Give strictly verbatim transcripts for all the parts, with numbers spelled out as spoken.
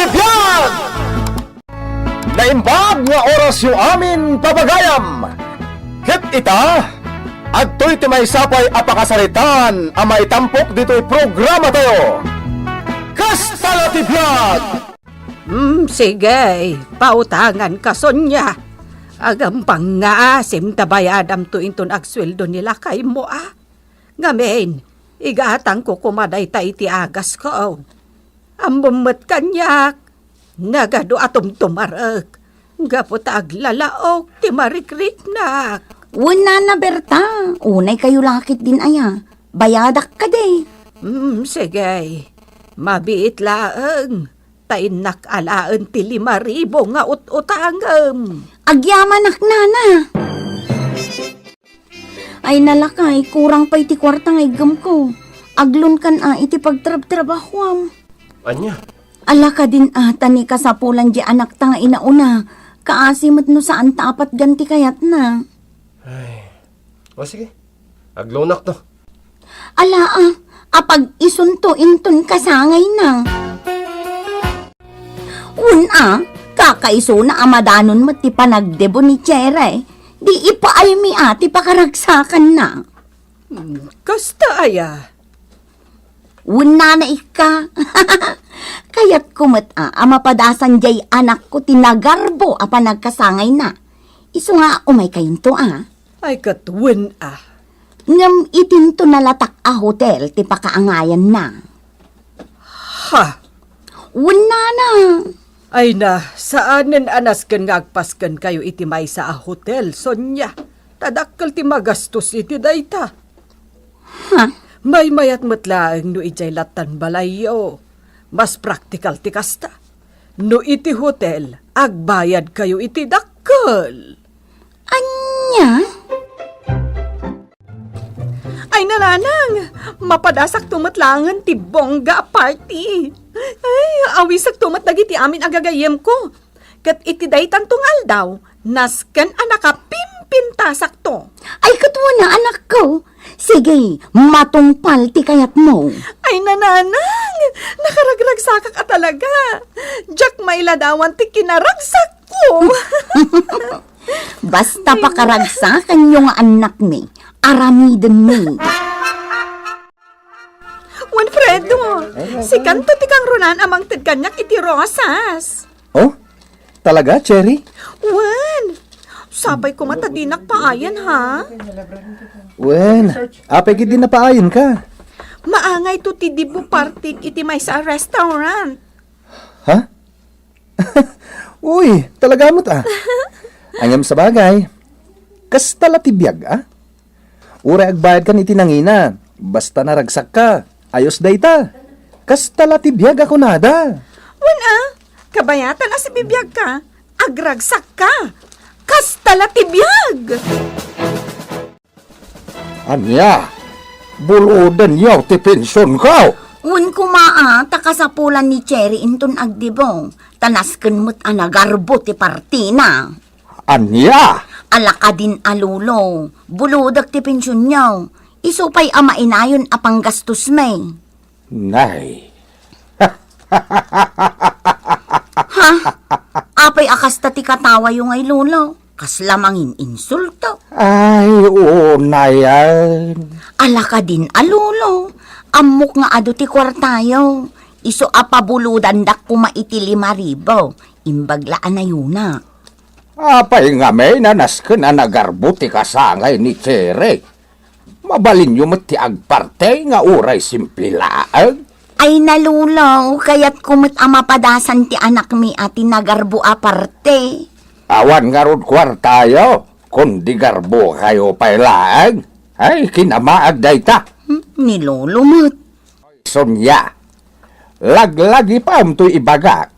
Biag! Naimbag nga orasyo amin, papagayam! Ket ita, adtoy ti maysa pay a pakasaritaan a maitampok ditoy programatayo. Kasta la ti biag! Hmm, sige, pautangan ka, Sonia. Agam pay nga asim ta bayadamto inton agsueldo ni lakaymo, a. Ngamin, igatangko koma dayta iti agasko. Ammom met kaniak, nagadu a tumtumarek, gapu ta aglalaok ti marikriknak. Wen, Nana Berta, unay kayo lakit din aya. Bayadak kadi. Hmm, sige. Mabiit laeng. Ta innak alaen ti lima ribu nga ut-utangem. Agyamanak, Nana. Ay, nalakay, kurang pay ti kuarta nga iggemko. Aglonkan a iti pagtrabtrabahuam. Ania? Ala kadin a, ta ni kasapulan di anakta nga inauna. Kaasi met no saan ta apatgan ti kayatna. Ay. O sige, aglonakto. Ala a, apag-isunto inton kasangayna. Wen a, kakaisuna a madanon met ti panagdebo ni Chere, di ipaaymi a ti pakaragsakanna. Hmm, kasta aya? Wen, Nana, ikka. Kayatko met a, a mapadasan diay anakko ti nagarbo a panagkasangayna. Isu nga umaykayonto a. Ay, ket wen a. Ngem itinto nalatak a hotel ti pakaangayanna. Ha? Wen, Nana. Ay na, saanen a nasken nga agpaskenkayo iti maysa a hotel, Sonia. Ta dakkel ti magastos iti dayta. Ha? Maymayat met laeng no idiay lattan balayyo. Mas praktikal ti kasta. No iti hotel, agbayadkayo iti dakkel. Ania? Ay, nanang! Mapadasakto met laengen ti bongga a party. Ay, awisakto met dagiti amin a gagayyemko. Ket iti daytanto nga aldaw, nasken a nakapimpintasakto. Ay, ket wen a, anakko. Sige, matungpal ti kayatmo. Ay, nanang! Nakaragragsakak a talaga. Diak mailadawan ti kinaragsakko. Basta pakaragsakanyo nga annakmi, aramidenmi. Wen, Fredo, sikanto ti kangrunaan a mangted kaniak iti rosas. Oh? Talaga, Cherry? Wen, sapay koma ta dinak paayen, ha? Wen, apay ket di napaayenka? Maangayto ti debut party iti maysa a restaurant. Ha? Uy, talaga met a. Ngem sabagay, kasta la ti biag a. Uray agbayadkan iti nangina, basta naragsakka, ayos dayta. Kasta la ti biag a kunada. Wen a, kabayatan a sibibiagka, agragsakka. Kasta la ti biag. Ania? Bulodenyo ti pensionko? Wen koma a, ta kasapulan ni Cherry inton agdebong, ta nasken met a nagarbo ti partina. Ania? Ala kadin a, Lolo, bulodek ti pensionyo. Isu pay a mainayon a panggastosmi. Nay. Ha? Apay a kasta ti katawayo ngay, Lolo? Kasla mangin-insulto. Ay, unayan. Ala kadin a, Lolo. Ammok nga adu ti kuartayo. Isu a pabulodandak koma iti lima ribu. Imbag la a nayona. Apay ngamin a nasken a nagarbo ti kasangay ni Cherry? Mabalinyo met ti agparty nga uray simple laeng. Ay, na, Lolo, kayatko met a mapadasan ti anakmi a ti nagarbo a party. Awan ngarud kuartayo, kundi garbokayo pay laeng. Ay, kinamaag dayta. Hmm, ni Lolo met. Sonia, laglagipam toy ibagak.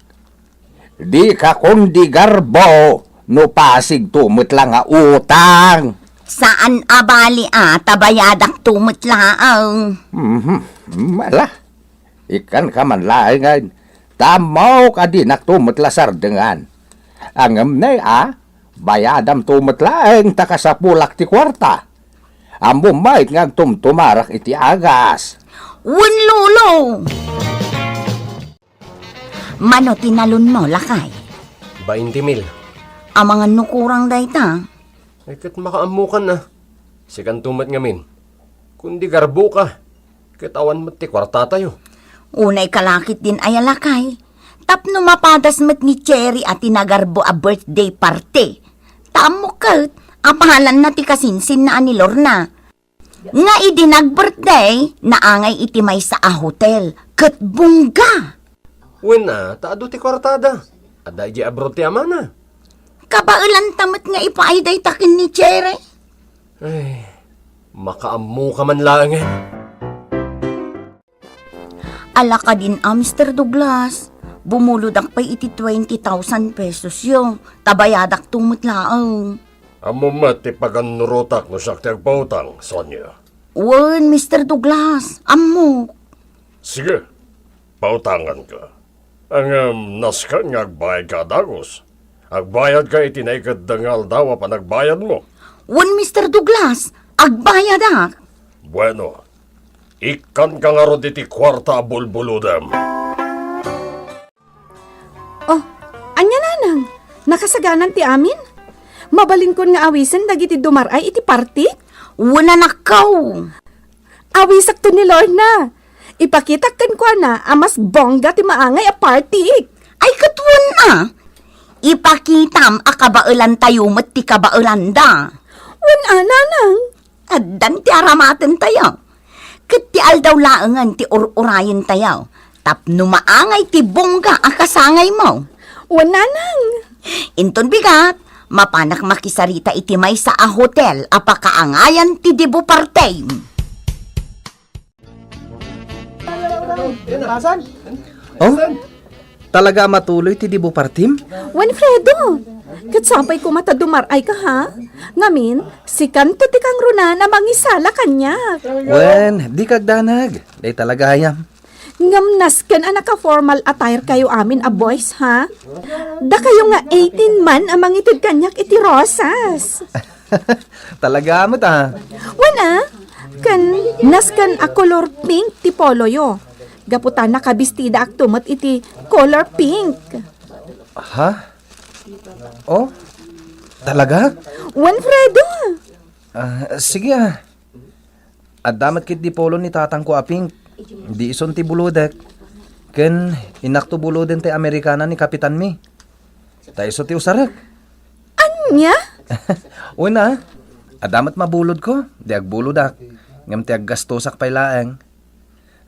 Dika kundi garbo no pasigto met la nga utang. Saan a bali a, ta bayadakto met laeng. Mhm. Ala, ikkanka man laengen, ta ammok a dinakto met la sardengan. Ngem nay a, bayadamto met laeng ta kasapulak ti kuarta. Ammom met nga agtumtumarak iti agas. Wen, Lolo! Mano ti nalonmo, lakay? Bainte mil. Amangan no kurang dayta? Ay, ket makaammokan a. Sikanto met ngamin. Kundi garboka. Ket awan met ti kuartatayo. Unay kalakit din aya, lakay. Tapno mapadas met ni Cherry a ti nagarbo a birthday party. Ta ammok ket, apalan na ti kasinsinna a ni Lorna. Nga idi nag-birthday, naangay iti maysa a hotel. Ket bongga! Wen a, ta adu ti kuartada. Adda idiay abroad ti amana. Kabaelanta met nga ipaay dayta ken ni Cherry. Ay, makaammoka man laengen. Ala kadin a, Mister Douglas, bumulodak pay iti twenty thousand pesos yo, ta bayadakto met laeng. Ammom met ti pagannurotak no siak ti agpautang, Sonia. Wen, Mister Douglas, ammok. Sige, pautanganka. Ngem nasken nga agbayadka a dagus. Agbayadka iti naikedda nga aldaw a panagbayadmo. Wen, Mister Douglas, agbayadak. Bueno, ikkanka ngarud iti kuarta a bulbulodem. Oh, ania, nanang? Nakasaganan ti amin? Mabalinkon nga awisen dagiti dumar-ay iti party? Wen a, nakkaw. Awisakto ni Lorna. Ipakitak kenkuana a mas bongga ti maangay a party. Ay, ket wen a. Ipakitam a kabaelantayo met ti kabaelanda. Wen a, nanang. Addan ti aramatentayo. Ket ti aldaw laengen ti ur-urayentayo. Tapno maangay ti bongga a kasangaymo. Wen, nanang. Inton bigat, mapanak makisarita iti maysa a hotel a pakaangayan ti debut party. Oh? Talaga a matuloy ti debut partim? Wen, Fredo, ket sapay koma ta dumar-ay ka, ha? Ngamin, sikanto ti kangrunaan a mangisala kaniak. Wen, dika agdanag. Dayta la gayam. Ngem nasken a naka-formal attire kayo amin a boys, ha? Dakayo nga eighteen man a mangited kaniak iti rosas. Talaga met, a. Wen a, ken nasken a color pink ti poloyo. Gapu ta nakabistidaakto met iti color pink. Ha? Oh? Talaga? Wen, Fredo. Ah, sige, a. Adda met ketdi polo ni tatangko a pink. Di ison ti bulodek. Ken innakto buloden ti Amerikana ni Kapitanmi. Ta isu ti usarek. Ania? Wen a, adda met mabulodko, di agbulodak. Ngem ti aggastosak pay laeng.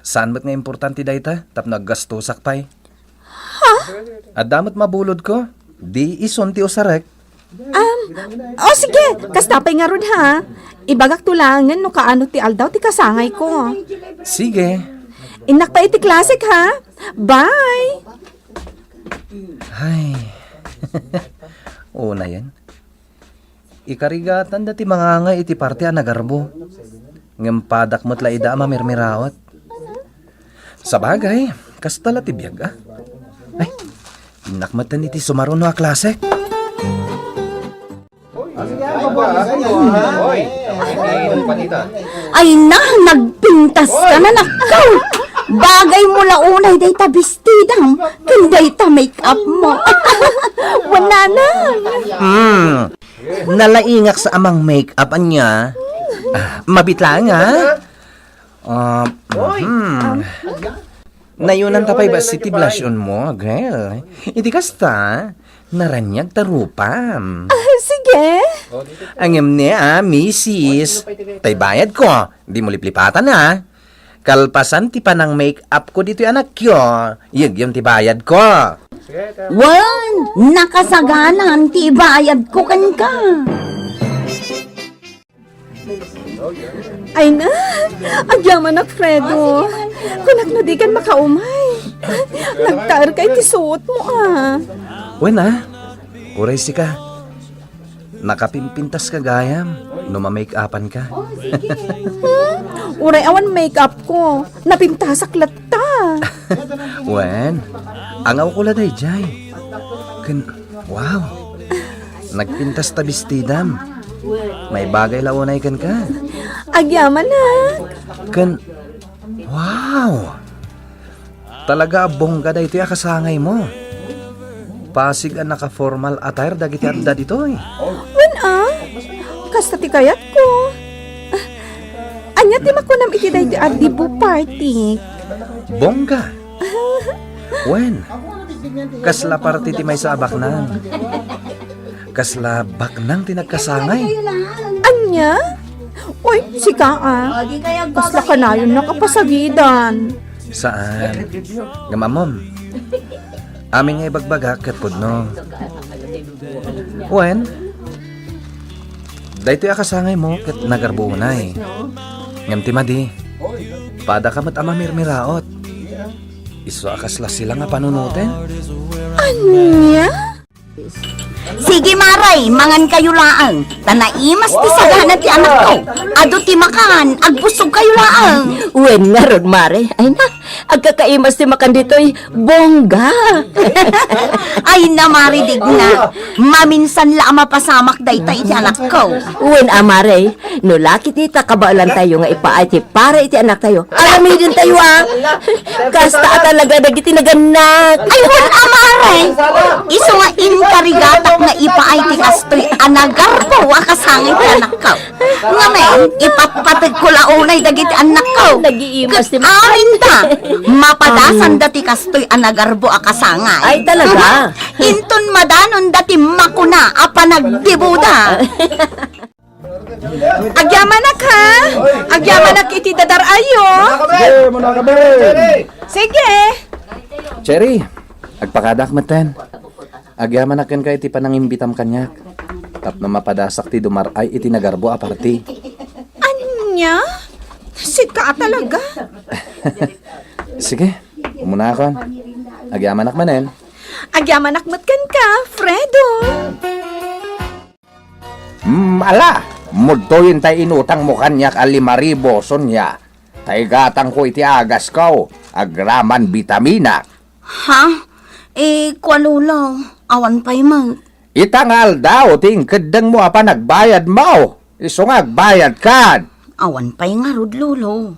Saan met nga importante dayta tapno aggastosak pay. Ha? Adda met mabulodko, di ison ti usarek. Um, o sige, kasta pay ngarud, ha. Ibagakto laengen no kaano ti aldaw ti kasangayko. Sige. Innak pay iti klasek, ha. Bye. Ay. Unayen. Ikarigatanda ti mangangay iti parti a nagarbo. Ngem padak met la ida a mamirmirawat. Sabagay, kasta la ti biag, a. Ay, innak metten iti sumaruno a klasek. Ay na, nagpintas ka na, nakkaw! Bagay mo la unay dayta bestidam, ken dayta make-up mo. Wen, nanang. Hmm. Nalaingak sa amang make-up, ania? Ah, mabit laeng, a? Ah, hmm. Nayunan ta pay bassit ti blush on mo, girl. Iti kasta, naraniag ta rupam. Ah, sige. Ngem ne, a, misis. Tay bayad ko, di mo liplipatan, a. Kalpasan ti panang-make-up ko ditoy anakyo, yegyon ti bayad ko. Wen, nakasaganan ti ibayad ko kenka. Ay na, agyamanak, Fredo. Kunak no dikan makaumay. Nagtaerka iti suotmo, a. Wen, a. Uray sika. Nakapimpintas ka gayam no ma-make-upan ka. Hmm? Uray awan make-up ko. Napintasak latta. Wen, angawko la daydiay. Ken, wow. Nagpintas ta bestidam. Maibagay la unay kenka. Agyamanak. Ken, wow. Talaga a bongga daytoy a kasangaymo. Pasig a naka-formal attire dagiti adda ditoy. Wen a, kasta ti kayatko. Ania ti makunam iti daytoy a debut party? Bongga. Wen, kasla party ti maysa a baknang. Kasla baknang ti nagkasangay. Ania? Uy, sika a. Kasla kanayon nakapasagidan. Saan? Ngem ammom, amin nga ibagbagak ket pudno. Wen, daytoy a kasangaymo ket nagarbuonay. Ngem ti madi, padaka met a mamirmiraot. Isu a kasla silang a panunoten. Ania? Sige, Mare, mangan kayo laeng. Ta naimas ti sagana ti anakko. Adu ti makan, agbusog kayo laeng. Wen ngarud, Mare. Ay na, agkakaimas ti makan ditoy bongga. Ay na, Mare Digna. Maminsan la a mapasamak dayta iti anakko. Wen a, Mare, no lakit ita kabaelantayo nga ipaay ti para iti anaktayo. Aramidentayo a. Kasta a talaga dagiti nagannak. Ay, wen a, Mare. Isu nga inkarigatak nga ipaay ti kastoy a nagarbo a kasangay ti anakko. Ngamin, ipatpategko la unay dagiti annakko. Nagiimas ti ket amin da, mapadasanda ti kastoy a nagarbo a kasangay. Ay, talaga? Inton madanonda ti makuna a panagdibuda. Agyamanak, ha? Agyamanak iti dadar-ayo. Sige, muna kami. Sige. Cherry, agpakadak metten. Agyamanak kenka iti panangimbitam kaniak. Tapno mapadasak ti dumar-ay iti nagarbo a party. Ania? Sika a talaga? Sige, umunakon. Agyamanak manen. Agyamanak met kenka, Fredo. Mm, ala, mudtoyen tay inutangmo kaniak a lima ribu, Sonia. Ta igatangko iti agasko, agraman bitaminak. Ha? Eh, kua, Lolo, awan pay met. Ita nga aldaw ti inkeddengmo a panagbayadmo. Isu nga agbayadkan. Awan pay ngarud, Lolo.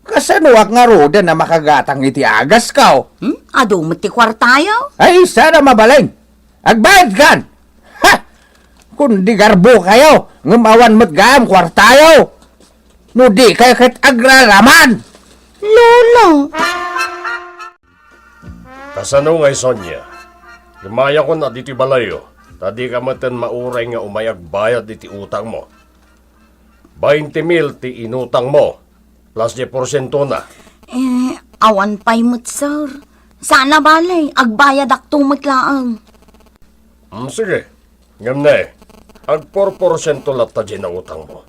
Kasanoak ngaruden a makagatang iti agasko? Hmm? Adu met ti kuartayo? Ay, saan a mabalin? Agbayadkan! Ha! Kundi garbokayo, ngem awan met gayam kuartayo! No di kayo ket agraraman! Lolo! Kasano ngay, Sonia? Rimayakon a ditoy balayyo, ta dika metten mauray nga umay agbayad iti utangmo. Bainte mil ti inutangmo, plus diay porsientona. Eh, awan pay met, sir. Saan a bale, agbayadakto met laeng. Mm, sige. Ngem ne, agporporsiento latta diay nautangmo.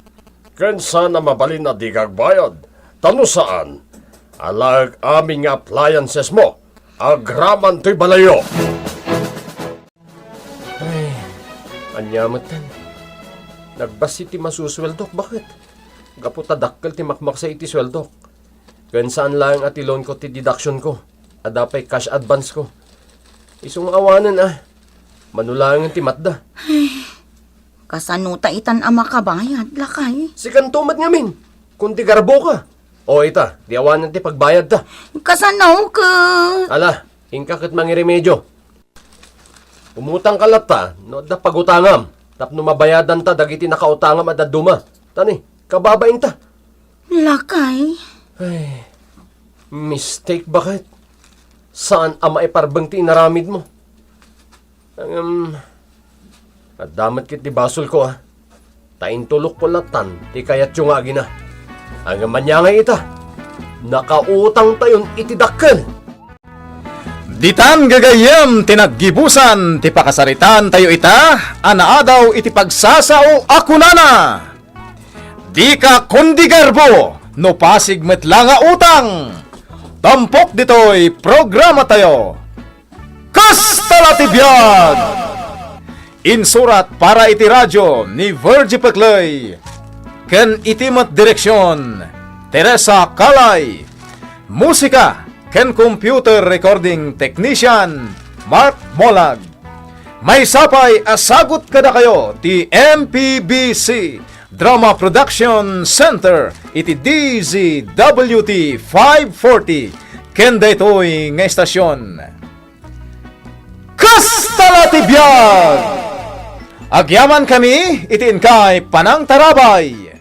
Ken saan a mabalin a dika agbayad. Ta no saan, alaek amin nga appliancesmo, agraman toy balayyo. Ay, ania metten? Nagbassit ti masusueldok, baket? Gapu ta dakkel ti makmaksa iti sueldok. Ken saan laeng a ti loanko ti deductionko. Adda pay cash advanceko. Isu nga awanen a. Mano laengen ti matda. Ay, kasano ta itan a makabayad, lakay? Sikanto met ngamin. Kundi garboka. O ita, di awanen ti pagbayadta. Kasano ket? Ala, inka ket mangiremedio. Umutangka latta no adda pagutangam tapno mabayadanta dagiti nakautangam a dadduma. Ta ni, kababainta. Lakay. Ay, mistake, baket? Saan a maiparbeng ti inaramidmo? Ngem, adda met ket ti basolko, a. Ta intulokko lattan ti kayatyo nga agina. Ngem ania ngay ita? Nakautangtayon iti dakkel. Ditan gagayyem ti naggibusan ti pakasaritaan tayo ita a naadaw iti pagsasao a kunana, "Dika kundi garbo no pasig met la nga utang." Tampok ditoy programa tayo. Kasta la ti biag! Insurat para iti radio ni Virgie Peclay, ken iti met direksion, Teresa Calay. Musika ken computer recording technician, Mark Molag. Maysa pay a sagut kadakayo ti M P B C Drama Production Center iti D Z W T five forty, ken daytoy nga estasion. Kasta la ti biag! Agyamankami iti inkay panangtarabay.